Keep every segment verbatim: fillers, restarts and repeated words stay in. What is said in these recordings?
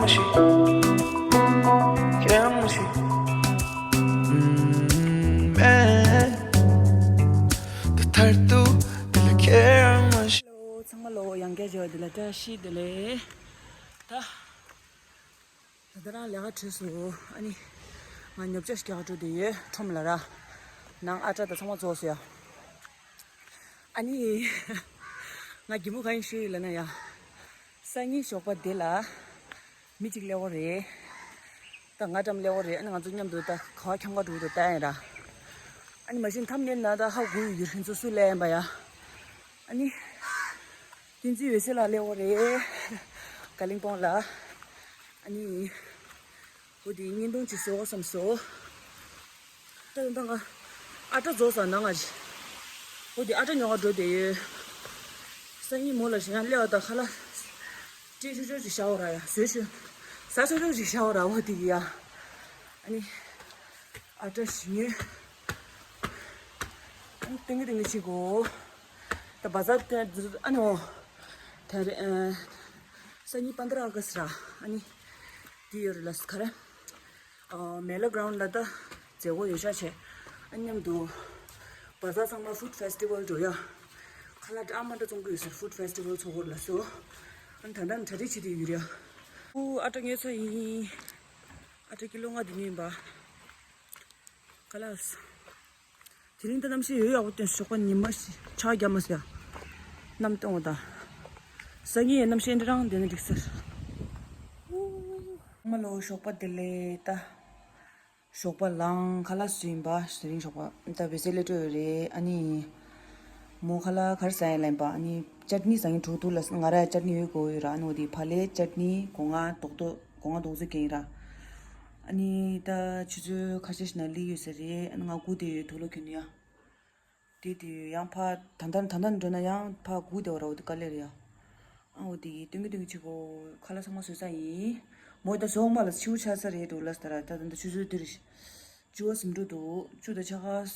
ཁྱེད་རང་མ་ཤི། ཨུམ། མེད། ད་མཐར་ཐུག་དེ་ལ་ཁྱེད་རང་མ་ཤི། ཧེ་ལོ། ཚང་མ་ལོ། ཡང་བསྐྱར་མཇལ་བ་དེ་ལ་བཀྲ་ཤིས་བདེ་ལེགས། ད། ད་ལྟ་རང་ལས་ཀ་གྲོལ་སོང་། ཨ་ནི། ང་ཉོ་ཆ་ཞིག་རྒྱག་འགྲོ་བསྡད་ཡོད། ཁྲོམ་ལ་ར། ནང་ཨ་ཊ་དང་ཚང་མ་རྫོགས་སོང་ཡ། ཨ་ནི། ང་གད་མོ་གང་ཡིན་ཤེས་ཡོད་ལབ་ན་ཡ། སང་ཉིན་ཞོགས་པ་དེ་ལ། མི་གཅིག་སླེབས་ཡོད་རེད། ད་ང་འགྲམ་སླེབས་ཡོད་རེད། ཨ་ནི་ང་ཚོ་མཉམ་དུ་ད་ག་བ་འཁྱམ་ག་འགྲོ་འདུག་ལྟ་ཡིན་ར། ཨ་ནི་མ་གཞི་ཐམ་ནེལ་ན་ད་ཧ་གོ་ཡོད་ཀྱི་རེད། ཁྱེད་ཚོ་སུ་སླེབས་ཡིན་པ་ཡ། ཨ་ནི། བསྟན་འཛིན་འོད་ཟེར་ལགས་སླེབས་ཡོད་རེད། ཀ་ལིང་པོང་ལ། ཨ་ནི། འོ་དེ་བརྙན་ཐུང་ཅིག་བཟོ་དགོས་བསམ་སོང་། ད་ད་ང་ཨ་ཊ་རྫོགས་ས་ན་ང་ཅི། འོ་དེ་ཨ་ཊ་ཉོ་ག་འགྲོ་བསྡད་ཡོད། སང་ཉིན་མོ་ལ་ཞིག་ཡང་སླེབས་པ་ད་ཁ་ལག་སྤྲད་ཆོག་ཆོག་ཅིག་བཞག་འོ་ར་ཡ། བཟོས་ཆོག་ཟ་ཆོག་ཆོག་ཅིག་བཞག་འོ་ར། འོ་དེ་གི་ཡ། ཨ་ནི། ཨ་ཊ་ཞིག་ཉོས། ཨ་ནི་ཏིང་ཏིང་ཅིག་གོ། ད་བ་ཟ་ཏེ་ཨ་ནི་འོ། ད་རེ་ཨ། སང་ཉིན་པན་དྲ་ཨ་ག་སི་ར། ཨ་ནི། དེ་ཡོད་རེད་ལ་ག་རེ། ཨ། མེ་ལ་གྷ་རའུན་ཌི་ལ་ད་མཛད་སྒོ་ཡོད་ཤག་བྱས། ཨ་མཉམ་དུ་བ་ཟ་ཚང་མ་ཧྥུཌ་ཕེ་སི་ཊི་ཝལ་འགྲོ་ཡ། ཁ་ལག་ཨ་མ་འདྲ་བཙོང་གི་ཡོད་ཟེར། ཧྥུཌ་ཕེ་སི་ཊི་ཝལ་ཚོགས་སྐོར་ལ་སོ། ཨ་ནི་ད་ལྟ་ནི་གྲ་སྒྲིག་བྱེད་དུ་ཡོད་རེད་ཡ། ཨུ། ཨ་ཊ་ཉོས་ཚར་ཡིན། ཨ་ཊ་ཀི་ལོ་ལྔ་དེ་ཉོས་ཡིན་པ། ཁ་ལག་དེ་རིང་ད་གནམ་གཤིས་ཡོད་ཡག་པོ་སྟོན། ཞོགས་པ་ཉི་མ་ཞིག་ཆར་རྒྱབ་མ་སོང་ཡ། གནམ་སྟོང་བ་དང་། སང་ཉིན་གནམ་གཤིས་འདི་རང་བསྡད་ན་འགྲིག་ཟེར། ཨུ། ཚང་མ་ལོ་ཞོགས་པ་བདེ་ལེགས། ད་ཞོགས་པ་ལངས། ཁ་ལག་བཟོས་ཡིན་པ། དེ་རིང་ཞོགས་པ་ད་འོད་ཟེར་སླེབས་འགྲོ་ཡོད་རེད། ཨ་ནི་མོ་ཁ་ལག་ག་རེ་ཟ་ཡིན་ལབ་ཡིན་པ། ཨ་ནི་ཅཊ་ནི་ཟ་མཁན་དྲུག་འདུག་ལབ། ང་ར་ཅཊ་ནི་ཡོད་དགོས་ཡོད་ར། ཨ་ནི་འོ་དེ་ཕ་ལེ་ཅཊ་ནི་སྒོ་ང་རྡོག་རྡོག་སྒོ་ང་རྡོག་རྩེ་གྱོན་ཡིན་ར། ཨ་ནི་ད་ཆུ་ཚོད་ཁ་ཤས་ཤིག་ནང་སླེབས་ཡོད་ས་རེད། ཨ་ནི་ང་སྒུག་བསྡད་ཡོད། དུག་ལོག་གྱོན་ནས་ཡ། དེ་དེ་ཡང་ཕར་ད་ལྟ་ད་ལྟ་འགྲོ་ན་ཡང་ཕར་སྒུག་བསྡད་པ་ར། འོ་དེ་དཀའ་ལས་རེད་ཡ། ཨ་འོ་དེ་སྟོན་གྱི་སྟོན་གྱི་བྱེད་གོ། ཁ་ལག་ཚང་མ་བཟོས་ཚར་ཡིན། མོ་ད་ཟོག་མ་ལ་ཆུ་ཆགས་ས་རེད་འགྲོ་ལབ་ས་ར། ད་ད་ད་ཆུ་ཚོད་འདིར་བཅུ་པ་ཟིན་འགྲོ་འདུག་བཅུ་དང་ཕྱེད་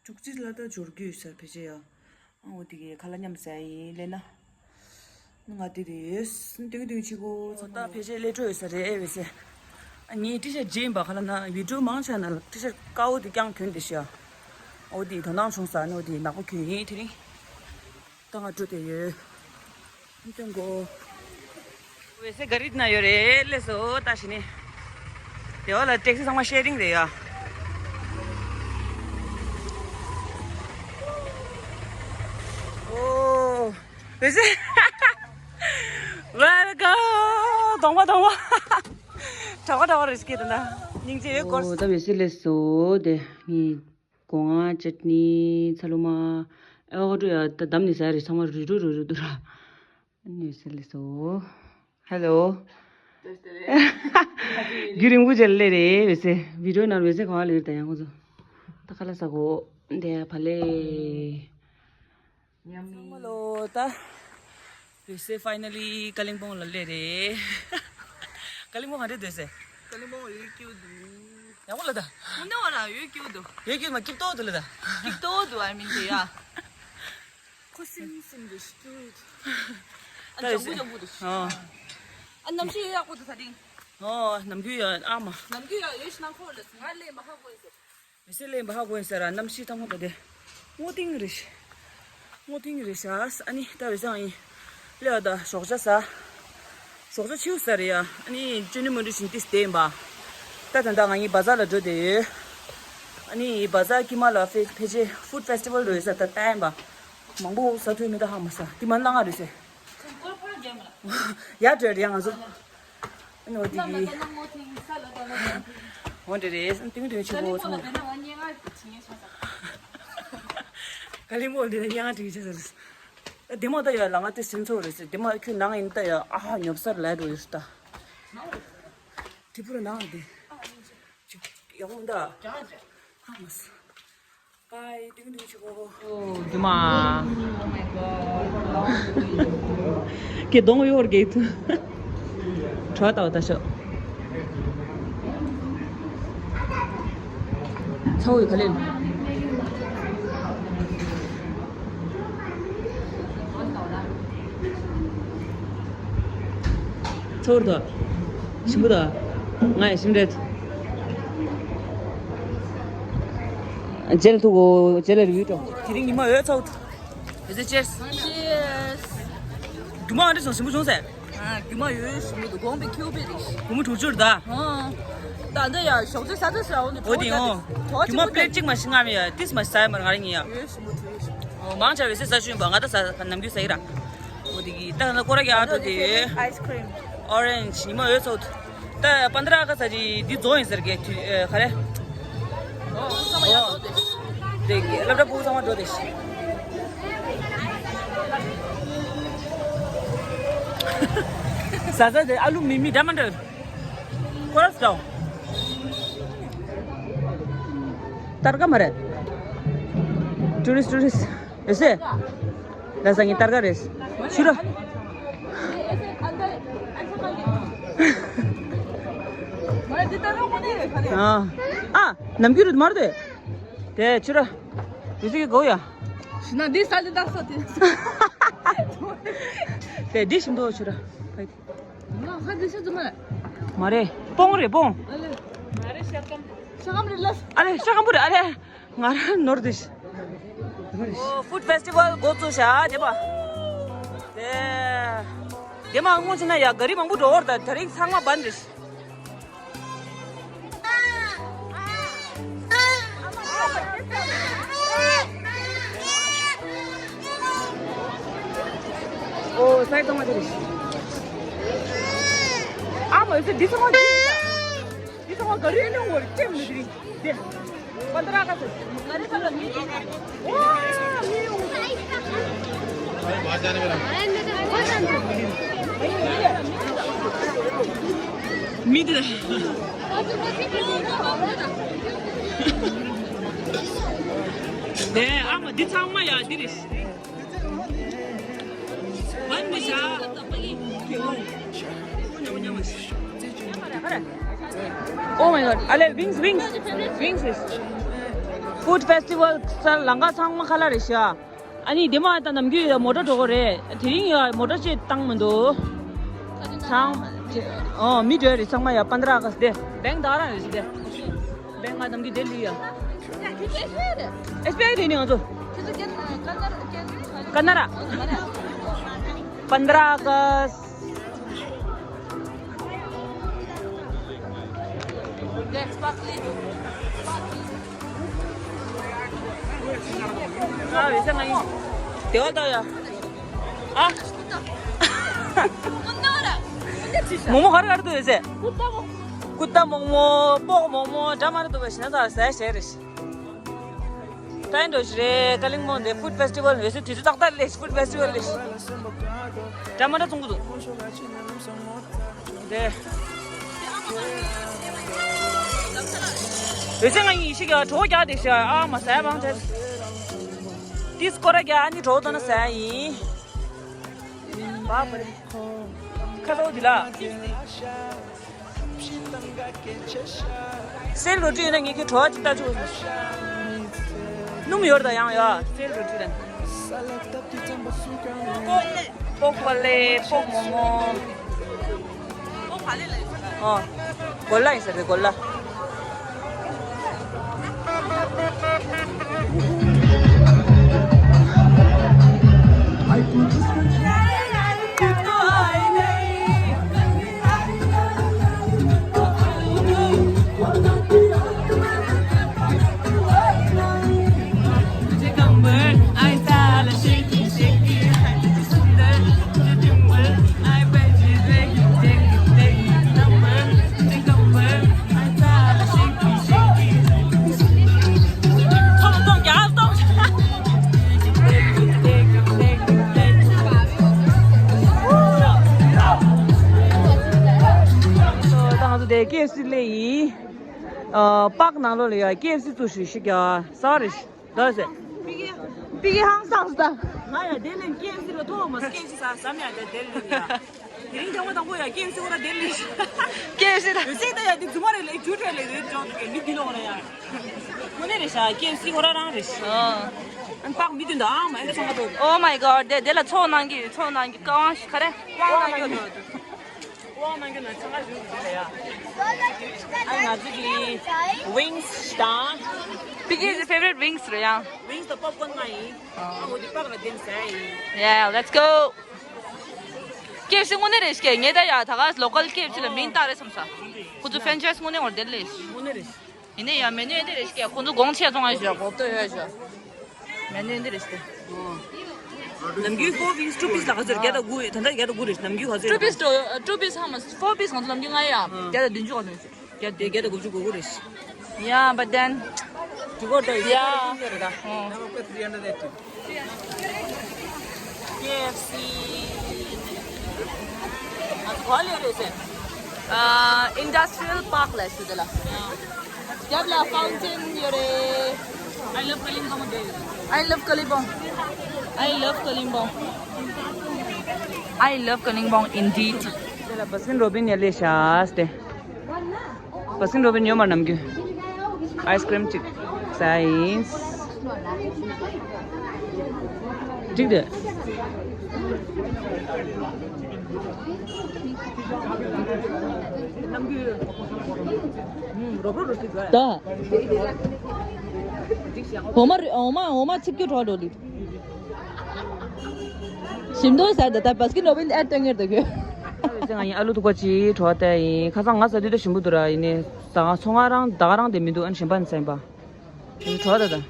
ཀ་བཅུ་གཅིག་ལ་ད་འབྱོར་རྒྱུ་ཡོད་ས་རེད་ཕལ་ཆེར་ཡ། ཨ་འོ་དེ་གའི་ཁ་ལག་མཉམ་ཟ་ཡིན་ལབ་ན། ང་དེ་རེད། སྟོན་གྱི་སྟོན་གྱི་བྱེད་གོ། ཚང་མ་ད་ཕལ་ཆེར་སླེབས་འགྲོ་ཡོད་ས་རེད་འོད་ཟེར། ཨ་ངའི་ཊི་ཤར་ཊི་རྗེས་ཡིན་པ། ཁ་ལག་ན་བི་ཌིའོ་མང་ཆེ་ན་ཊི་ཤར་ཊི་དཀར་པོ་དེ་རྐྱང་གྱོན་བསྡད་ཤག་འོ་དེ་དོ་སྣང་བྱུང་ས་ནི། འོ་དེ་ནག་པོ་གྱོན་ཡིན་དེ་རིང་། ད་ང་འགྲོ་བསྡད་ཡོད། སྟོན་གོ། འོད་ཟེར་ག་རེ་ན་ཡོད་རེད་ལབ་སོང་། ད་ཕྱི་ནས་དེ་བ་ལ་ཊེག་སི་ཚང་མ་ཤེ་རིང་རེད་ཡ། ཨོ། འོད་ཟེར། Welcome. གདོང་པ་གདོང་པ། གྲགས་པ་གྲགས་པ་རེད་ཤག་ད་ན། སྙིང་རྗེ་ཡོད་སྐོར། ཨོ་ད་འོད་ཟེར་སླེབས་སོང་། དེ་ངའི་སྒོ་ང་ཅཊ་ནི་ཚ་ལུ་མ། ཨེ་ཝ་ཀ་ཌོ་ཡ་ད་བསྡམས་ནས་ཟ་རེད། ཚང་མ་རུལ་རུལ་རུལ་རུལ་འདུག་ར། འོད་ཟེར་སླེབས་སོང་། ཧེ་ལོ། རྒྱུན་རིང་པོ་རྗེས་སླེབས་རེད་འོད་ཟེར། བི་ཌིའོ་ནང་འོད་ཟེར་གང་སླེབས་རེད། ད་ཡང་ཁོ་ཚོ་ད་ཁ་ལག་ཟ་གོ། དེ་ཕ་ལེ། ཚང་མ་ལོ། ད་འོད་ཟེར་ཕའི་ནལ་ལི་ཀ་ལིང་པོང་ལ་སླེབས་རེད། ཀ་ལིང་པོང་ག་འདྲ་འདུག་ཟེར། ཀ་ལིང་པོང་འོད་སྐྱིད་འདུག་ཡག་པོ་ལ་ད། ཁོ་ནི་བ་ལ་འོད་སྐྱིད་འདུག་འོད་སྐྱིད་མ་སྐྱིད་ཏོག་འདུག་ལ་ད། སྐྱིད་ཏོག་འདུག་ཨ་མིན་དེ་ཡ། ཁོ་སིམ་སིམ་འདུག་སྐྱིད། ཨ་ད་འོད་ཟེར། ལྗང་གུ་ལྗང་གུ་འདུག་ཨ། ཨ་གནམ་གཤིས་ཡག་པོ་འདུག་ད་རིང་། ཨོ་ནམ་རྒྱུན་ཡ་ཨ་མ། ནམ་རྒྱུན་ཡ་ཡོད་ཤི་ནང་ཁོ་ལ་ང་ལས་མ་ཧ་གོ་ཡིན་ཟེར། མི་སེར་ལས་འབའ་གོ་ཡིན་ཟེར་ར། གནམ་གཤིས་ཐང་མོ་ད་དེ་སྔོ་ཐིང་རེད། སྔོ་ཐིང་རེད་ཤག་ཨ་ནི་ད་བེ་སང་ཡིན་སླེ་བ་ད་ཞོགས་ཇ་ཟ། ཞོགས་ཇ་ཆིའུ་ཟ་རེད་ཡ། ཨ་ནི་ཅོ་ནི་མོ་འདྲི་བཞིན་ཏིས་བསྡད་ཡིན་པ། ད་ད་ད་ང་གཉིས་བ་ཛར་ལ་འགྲོ་བསྡད་ཡོད། ཨ་ནི་བ་ཛར་དཀྱིལ་མ་ལ་ཕེ་ཕལ་ཆེར་ཧྥུཌ་ཕེ་སི་ཊི་ཝལ་འགྲོ་ཡོད་ས་ད་ལྟ་ཡིན་པ། མང་པོ་ཟ་ཐུབ་མི་འདུག་ཧ་མ་ཟ། དེ་མ་ལ་ང་རེད་ཟེར། ཡ་དྲོད་རེད་ཡ་ང་ཚོ། ཨ་ནི་འོ་དེ་གི། འོ་འདྲ་རེད། ཏིང་ཏིང་ཆུ་བོ་ཚང་མ། ཀ་ལི་མོ་འདི་ནས་ཡང་དྲིས་ཆ་ཟེར། དེ་མ་ད་ཡ་ལ་ང་དེ་སེམས་ཚོར་རེད་ཟེར། དེ་མ་ཁྱོད་ནང་ཡིན་ད་ཡ་ཨ་ཧ་ཉོབ་སར་ལ་འགྲོ་ཡོད་ད། དྲི་པུར་ནང་དེ། ཅིག་ཡག་པོ་འདུག་ཨ་མ་སི། ཨོ། རྒྱུ་མ། ཁྱེད་གདོང་གཡོག་རྒྱག་ཐུ། གྲོད་ལྟ་བ་ལྟ་ཤོག་ཚ་བོ་ཡི་ག་ལེན། ཚ་བོར་དོ། ཞིམ་པོ་དང་། ང་ཡང་ཞིམ་རེད། རྗེས་ལ་ཐུག་གོ། རྗེས་ལ་རི་བིའུ་འགྲོ། དེ་རིང་ཉི་མ་འོད་ཚ་བོ་འདུག། Is it? Cheers. Cheers. རྒྱུ་མ་འདྲ་བྱུང་། ཞིམ་པོ་བྱུང་ཟེར། ཨ། རྒྱུ་མ་ཡོད་ཞིམ་པོ་འདུག། དགོངས་པའི་ཁྱེའུ་པའི་རིགས། སྒོར་མོ་དྲུག་ཅུ་རེད་ད། ཨ། ད་འདི་ཡ་ཞོགས་ཇ་ཟ་ཚོད་ཟ་འོང་དུ། འོ་དེ་འོ། རྒྱུ་མ་པླེ་ཊི་གཅིག་མ་ཞིག་ང་མི་ཡ་ཏིས་མ་ཟ་མར་ང་རང་ཉིད་ཡ། ཡོད་ཞིམ་པོ་དྲུག་ཡོད་ཞིམ་པོ། འོ་མང་ཆེ་བས་ཟ་ཞུ་ཡིན་པ། ང་ད་ཟ་ནམ་རྒྱུན་ཟ་ཡི་ར། འོ་དེ་གི་ད་ང་ད་སྐོར་ར་གི་ཨ་ཊོ་དེ་ཡོད། Ice cream. Orange. ཉི་མ་འོད་ཚ་བོ་འདུག། ད་པན་དྲ་ཨ་ག་སི་ད་ཅི་འདི་རྫོགས་ཡིན་ཟེར་གི་དུས་ཨེ་ག་རེ། ཨོ་ཚང་མ་ཡག་པོ་འདུག། དེ་གི་སློབ་གྲྭ་ཕྲུ་གུ་ཚང་མ་འགྲོ་དེ་ཤི། ཟ་ཟ་དེ་ཨ་ལུ་མི་མི་འདྲ་མ་འདྲ། ཀོ་ར་སི་ཏྲོ། སྟར་ཀ་མ་རེད། ཊུ་རི་སི་ཊུ་རི་སི། ཨེ་སེ། ལ་ས་ངའི་སྟར་ཀ་རེད། ཤུ་ར། ཨ། ཨ། ནམ་རྒྱུན་རུ་མར་དེ། དེ་ཤུ་ར། ཡུ་སི་གི་གོ་ཡ། ཤི་ན་འདི་ས་འདི་བཏགས་སོ་དེ། དེ་འདི་ཞིམ་དོ་ཤུ་ར། ཕ་གི། ང་ཧ་འདི་ཤ་ཙུ་མ་རེད། མ་རེད། སྤོང་རེད་སྤོང་། ཨ་ལེ། མ་རེད་ཤ་སྐམ། ཤ་སྐམ་རེད་ལ། ཨ་ལེ་ཤ་སྐམ་པོ་རེད་ཨ་ལེ། ང་རང་ནོར་དུ་ཤི། ཨོ། ཧྥུཌ་ཕེ་སི་ཊི་ཝལ་འགོ་བཙུགས་ཤག་དེ་པ། དེ། དེ་མ་སྔོན་ཕྱིན་ན་ཡ་ག་རི་མང་པོ་འགྲོ་བར་ད་དེ་རིང་ཚང་མ་བན་རེད། ཨོ་སའི་ཚང་མ་དེ་རེད། ཨ་མ་ཡོད་ཚད་འདི་ཚང་མ་འདི་རེད། འདི་ཚང་མ་ག་རེ་ནས་འོར་ལྟེམ་ནི་དེ་རིང་འདི། པན་དྲ་ཨ་ག་སི། ག་རེ་ཚང་མ་མི་འདི། ཝ། མི་ཡོང་། མི་འདི། ནས་ཨ་མ་འདི་ཚང་མ་ཡ་འདི་རེད། Oh my god. ཨ་ལེ། Wings, wings, wings is. ཧྥུཌ་ཕེ་སི་ཊི་ཝལ་ས་ལམ་ཁ་ཚང་མ་ཁ་ལག་རེད་ཤག། ཨ་ནི་དེ་མ་ད་ནམ་རྒྱུན་ཡ་མོ་ཊ་འགྲོ་གི་རེད། དེ་རིང་ཡ་མོ་ཊ་ཅིག་བཏང་མི་འདུག། ཚང་ཨོ་མི་འགྲོ་རེད། ཚང་མ་ཡ་པན་དྲ་ཨ་ག་སི་དེ་བེང་ད་རང་རེད་ཤག་དེ། བེང་ང་ནམ་རྒྱུན་དེ་ལུས་ཡ། ཨེ་སི་བི་ཨའི་རེད་ནི་ང་ཚོ། ཀ་ན་ར། པན་དྲ་ཨ་ག་སི། ཨ་ཝེ་སེ་ང་ཡིན། དེ་བ་ད་ཡ། ཨ། མོག་མོག་ག་རེ་ག་རེ་འདུག་ཡོད་ཟེར། ཀུ་ཏ་མོག་མོག། པོག་མོག་མོག། འདྲ་མ་འདྲ་འདུག་པ་ཞིག་ན་ད་ཟ་ཡ་ཞེ་རེ་ཞིག། ད་ཡིན་འགྲོ་ཞིག་རེད། ཀ་ལིང་མོང་དེ་ཧྥུཌ་ཕེ་སི་ཊི་ཝལ་ཡོད་ཚད་དུས་ཚོད་ཏག་ཏག་ལས་ཧྥུཌ་ཕེ་སི་ཊི་ཝལ་ལས་འདྲ་མ་འདྲ་བཙོང་གི་འདུག། དེ། ཡོད་ཚད་ང་ཡིན་ཤི་ག་གྲོགས་རྒྱག་དེ་ཤ་ཨ་མ་ཟ་ཡ་བང་དེ། ཏིས་སྐོར་ར་རྒྱག་ཨ་ནི་གྲོགས་དོ་ན་ཟ་ཡ་ཡིན། བ་པ་རེ། ཁ་ཚ་བོ་འདི་ལ། སེལ་རོ་ཊི་ཡོད་ན་ངེད་ཀྱི་བྲོ་བ་ཅིག་ལྟ་ཆོག། སྣུམ་ཡོད་ད་ཡང་ཡོད་སེལ་རོ་ཊི་ལ། པོག་པ་ལེ། པོག་མོག་མོག། ཨོ། གོ་ལ་ཡིན་ས་རེད་གོ་ལ། ད་ང་ཚོ་དེ་ཀེ་ཨེཕ་སི་སླེབས་ཡིན། ཨ། པག་ནང་ལོགས་ལ་ཡ་ཀེ་ཨེཕ་སི་བཙུགས་ཤིག་ཤིག་ཡ་ས་རེད་ཤིག་ད་ཟེར། པི་ཀེ་པི་ཀེ་ཧང་སངས་ད། ང་ཡ་དེ་ལས་ཀེ་ཨེཕ་སི་རོ་ཐོག་མ་ཀེ་ཨེཕ་སི་ས་ཟམ་ཡ་དེ་དེ་ལས་ཡ། དེ་རིང་དང་པོ་དང་པོ་ཡ་ཀེ་ཨེཕ་སི་འོ་ར་དེ་ལས་ཤིག་ཀེ་ཨེཕ་སི་ད། ཟེར་ད་ཡ་དེ་རྫུན་མ་རེད་ལས་ཇུ་ཊ་ལས་རེད་ཅོག་ཏུ་ཀེ་མི་དེ་ལོག་ན་ཡ། དངོས་གནས་རེད་ཤག་ཀེ་ཨེཕ་སི་འོ་ར་རང་རེད་ཤག་ཨ་ནི་པག་མི་དེ་འདྲ་ཨང་མ་ཨེ་འདྲ་ཚང་མ་འདུག། Oh my god. དེ་དེ་ལ་ཚོགས་གནང་གི་ཚོགས་གནང་གི་ཀ་ཝང་ཤིག་ག་རེ་ཀ་ཝང་གནང་གི་འདུག། ཨ་ང་ཚོ་གི་wings་དང་། པི་ཀེ་གི་favorite wings་རེད་ཡ། Wings་དང་popcorn་ང་ཡིན། ཨ་འོ་དེ་པགས་ལ་བསྟན་ཟ་ཡིན། Yeah, let's go. ཀེ་ཨེཕ་སི་དངོས་གནས་རེད་ཤག་ངས་ད་ཡ་ད་ག་local ཀེ་ཨེཕ་སི་ལ་མིང་བཏགས་རེད་བསམ་ས། ཁོ་ཚོ་franchise་དངོས་གནས་འོར་དེ་ལས། དངོས་གནས་རེད། ཡིན་ནའི་ཡང་མེ་ནུ་འདི་རེད་ཤག་ཁོང་ཚོ་དགོང་ཆེ་བཙོང་ཡ་ཞོག་གོ་ལྟོས་ཡ་ཞོག་མེ་ནུ་འདི་རེད་ཤག་ནམ་རྒྱུན་four wings, two piece་ལ་ག་ཚོད་རེད། བརྒྱ་དང་དགུ། ད་ལྟ་བརྒྱ་དང་དགུ་རེད། ནམ་རྒྱུན་ག་ཚོད་རེད། Two piece to two piece how much? Four piece ང་ཚོ་ནམ་རྒྱུན་ང་ཡ་བརྒྱ་དང་བདུན་ཅུ་ག་ཚོད་རེད། བརྒྱ་དེ་བརྒྱ་དང་དགུ་བཅུ་གོ་དགུ་རེད། Yeah, but then. To go there, yeah. Three hundred eighty. ཨོ། ཀེ་ཨེཕ་སི། ཨ་ག་ལེ་རེད་ཟེར། ཨ་Industrial Park་ལ་ཞུ་དེ་ལ། རྒྱབ་ལ་fountain་ཡོད་རེད། I love Kalimpong. I love Kalimpong. I love Kalimpong. I love Kalimpong indeed. དེ་ལ་Baskin Robbins་ཡ་ལེ་ཤ་སྟེ། Baskin Robbins་ཉོ་མ་ནམ་རྒྱུན། Ice cream་ཅིག་ཟ་ཡིན། འགྲིག་འདུག་ད། འོ་མ་རེ་འོ་མ་འོ་མ་ཚིག་སྐྱོ་གྲོགས་འགྲོ་ལི། ཞིམ་མདོག་ཟ་ད་ད་Baskin Robbins་ཨེ་སྟོན་ངེར་ད་གྱོད། ང་ཡིན་ཨ་ལུ་ཐུག་པ་ཅིག་གྲོགས་ལྟ་ཡིན། ཁ་སང་ང་ཟ་དུས་ད་ཞིམ་པོ་འདུག་ར། ཡིན་ནའི་ད་ང་ཚོ་ང་རང་ད་ག་རང་དེ་མི་འདུག་ཨ་ནི་གཞན་པ་ནི་ཟ་ཡིན་པ། གྲོགས་ད་ད།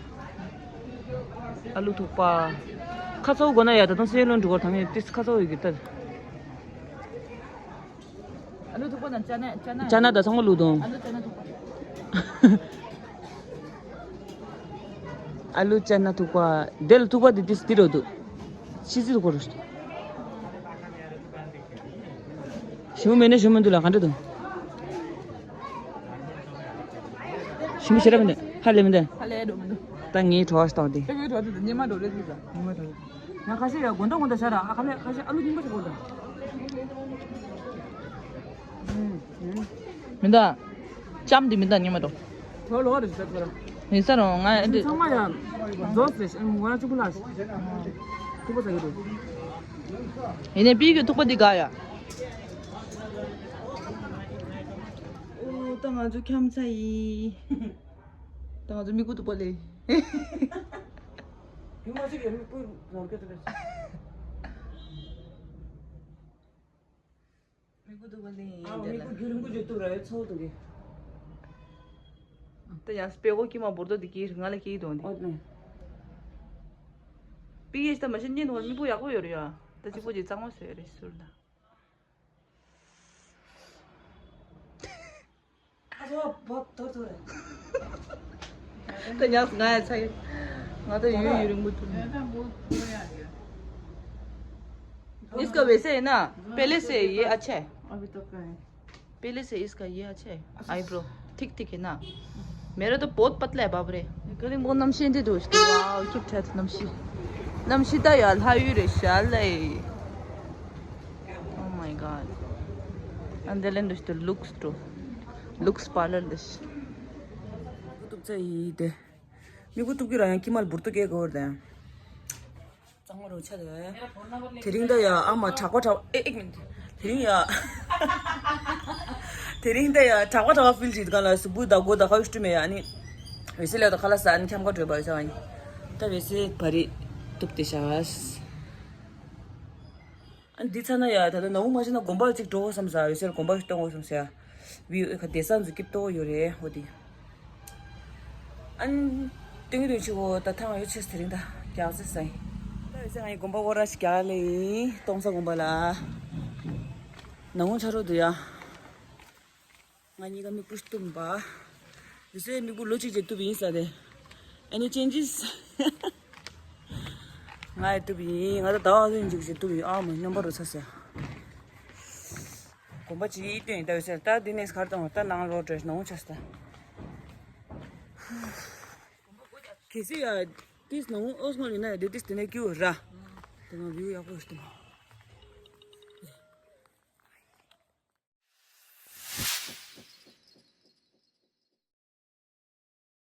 ཨ་ལུ་ཐུག་པ། ཁ་ཚ་བོ་དགོས་ན་ཡ་ད་དུང་སེ་ལོན་འགྲོ་གོ་ད་ངས་ཏིས་ཁ་ཚ་བོ་ཡོད་གི་ད། ཨ་ལུ་ཐུག་པ་དང་ཅ་ན་ཅ་ན། ཅ་ན་ད་ཚང་མ་བླུགས་དང་། ཨ་ལུ་ཅ་ན་ཐུག་པ། ཨ་ལུ་ཅ་ན་ཐུག་པ། དེ་ལ་ཐུག་པ་དེ་ཏིས་དེ་རུ་འདུག་ཕྱི་ཚིལ་དུ་གོ་རུ། ཞིམ་པོ་མེད་ན་ཞིམ་པོ་འདུག་ལ་ག་འདྲ་འདུག་ཞིམ་པོ་ཞེ་དྲག་མི་འདུག་ཧ་ལས་མི་འདུག་ཧ་ལས་འགྲོ་མི་འདུག་ད་ངའི་གྲོགས་ཤིག་བཏང་སྟེ། ད་ངའི་གྲོགས་དེ་ཉི་མ་འགྲོ་རེད་ཟེར་ཉི་མ་འགྲོ་རེད། ང་ཁ་ཤས་ཡ་དགོང་དག་དགོང་དག་ཤར་ཨ་ཁ་ལས་ཁ་ཤས་ཨ་ལུ་རྙིང་པ་ཞིག་དགོས་དང་། མི་འདུག་ལྕམ་དེ་མི་འདུག་ཉི་མ་འགྲོ། གྲོགས་ལོག་རེད་ཟེར་ཚོ་ར། ཡིན་ས་རུང་ང་ཨེ་འདྲ། ཚང་མ་ཡ། རྫོགས་ཟེར་ང་གཅིག་པུ་ལ། ཐུག་པ་ཟ་གི་འདུག་ཡིན་ནའི་པི་གི་ཐུག་པ་འདི་དགའ་ཡ། ཨོ་ད་ང་ཚོ་འཁྱམ་ཚ་ཡིན། ད་ང་ཚོ་མིག་གུ་ཐུག་པ་ལས། ཡུ་མ་ཅིག་ཡ་མིག་གུ་ནོར་གི་འདུག་མིག་གུ་ཐུག་པ་ལས་ཨ་དེ་མིག་ལ། གུ་རྒྱུ་རིང་པོ་བརྗོད་ཐུབ་ར་ཡོད་ཚོགས་འདུག་གི་ད་ཡང་སྤེ་གོ་ཀྱི་མ་བོར་དོ་དེ་ཀྱི་ང་ལ་ཀྱི་དོན་དེ། ཨོ་ནེ། པི་ཡེ་ད་མ་ཤེས་ཉིན་ཧོར་མིག་པོ་ཡག་པོ་ཡོད་རེད་ཡ། ད་གཅིག་པོ་ཅིག་གཙང་མ་བཟོས་རེད་ཟུར་ལ། ཨ་ཚོ་བོད་དོ་དོ་རེད། ད་ཉག་ང་ཡ་ཚ་ཡི། ང་ད་ཡུན་ཡུན་རིང་པོ་ཐུག इसका वैसे है ना, पहले से ये अच्छा है। अभी तो क्या है? पहले से इसका ये अच्छा है, आईब्रो ठीक ठीक है ना। मेरा तो बहुत पतला है बाप रे। कलिम्पोङ नम्सी दे दोस्त, वाओ, cute है नम्सी। नम्सी ता यार, हाय रे शाले। Oh my god. And then just looks to, looks parlor this. ཀུ་ཏུབ་ཚེ་ཡི་དེ། མིག་ཀུ་ཏུབ་ཀྱི་ར་ཡང་ཀི་མལ་འབུར་ཏུ་ཀེ་གོར་དེ། གཙང་མ་རུ་ཆ་དེ། དེ་རིང་ད་ཡ་ཨ་མ་དྲག་པ་དྲག་ཨེ་ཨེ་མིན། དེ་རིང་ཡ། དེ་རིང་ད་ཡ་དྲག་པ་དྲག་པ་ཕིལ་ཅིག་ག་ལ་སུ་བུ་ད་གོ་ད་ཁ་ཡུ་སྟུ་མེ་ཡ་ནི། བེ་སི་ལ་ད་ཁ་ལ་ས་ཨན་ཁྱམ་ཁ་བྲོས་པ་ཡོད་ས་ཨན། ད་བེ་སི་བ་རི་ཏུབ་དེ་ཤ། ཨན་འདི་ཚ་ན་ཡ་ད་ད་ནའུ་མ་ཤི་ན་དགོན་པ་ཅིག་འགྲོ་བསམ་ས་བེ་སི་དགོན་པ་ཞིག་གཏོང་བསམ་ས་ཡ། བིའུ་ཨེ་ཁ་བསྡད་ས་འཛུགས་སྐྱིབ་ཏོ་ཡོད་རེད་ཧོ་དི། ཨན། ཏིང་ཏིང་ཆུ་བོ་ད་ཐང་ཡོད་ཆེས་དེ་རིང་ད་རྒྱག་ཟེར་ས་ཡིན། ད་ཡོད་ས་ང་ཡི་དགོན་པ་བོ་ར་ཞིག་རྒྱག་ལེ་ཡིན་ཏོང་ས་དགོན་པ་ལ། ནང་ཆ་རོ་འདུག་ཡ། ང་གཉིས་ཀ་མིག་སྤུ་སྟུམ་པ། ཡོད་སའི་མིག་སྤུ་ལོ་གཅིག་རྗེས་གཏུབ་ཡིན་ས་རེད། Any changes? ང་ཡི་གཏུབ་ཡིན་ང་ད་ཟླ་བ་ལྷུན་ཅིག་རྗེས་གཏུབ་ཡིན་ཨ་མ་སྙོམས་པ་རུ་ཚ་ས། གོམ་པ་གཅིག་སྟོན་ཡིན་ད་ཡོད་ཟེར་ད་འདི་ནས་གར་དང་ད་ནང་ལོག་འགྲོ་ནང་ཆ་ས་ད། གལ་སྲིད་ཡ་ཏིས་ནང་ཨོ་སྔོན་ཡིན་ན་ཡ་དེ་ཏིས་དེ་ནས་ཀྱུ་ར། དེ་ནང་བིའུ་ཡག་པོ་ཡོད་ས་དེ།